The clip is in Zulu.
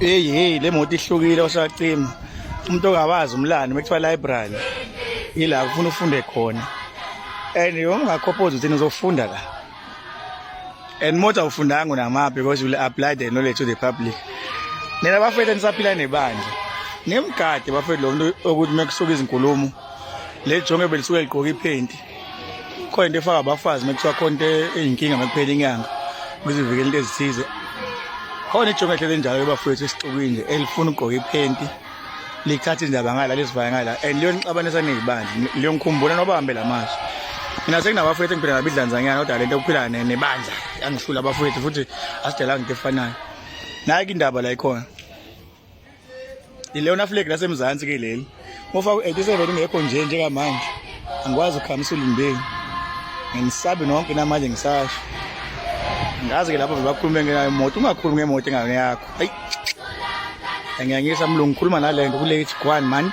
Hey hey, le moto ihlukile osacima. Umuntu ongawazi umlando mekuthiwa library. Ila kufuna ufunde khona. And ungakhophoza ukuthi uzofunda la. And moto awufundanga unama because you will apply the knowledge to the public. Nina bafethu nisaphila nebandla. Nimgade bafethu lo muntu ukuthi mekusuka izinkulumo le jonge belisuke ligqoka iphenti. Khona into efaka abafazi mekuthiwa khona into eyinkinga mekuphela inyanga ukuzivikela into ezithize. Khona ijonge ehlele njalo bafethu esixukwini nje elifuna ukugqoka iphenti lithatha indaba ngala lisivaya ngala and liyonixabanisa neyibandla liyongikhumbula nobambe lamazwi. Mina sekunabafethu engiphila nabo idlanzanyana kodwa lento yokuphila nebandla yangihlula abafethu futhi asidelanga into efanayo. Nayi indaba la ikhona. Ilona flag laseMzansi ke leli. Ufa ku-87 ingekho nje njengamanje. Angikwazi ukukhamisula ulindeni. Ngisabe nonke namanje ngisasho. Ngazi ke lapho bebakhuluma ngenayo imoto, ungakhulumi ngemoto engane yakho. Hayi. Ngiyangisa mlungu, khuluma nalento kulate, go on man.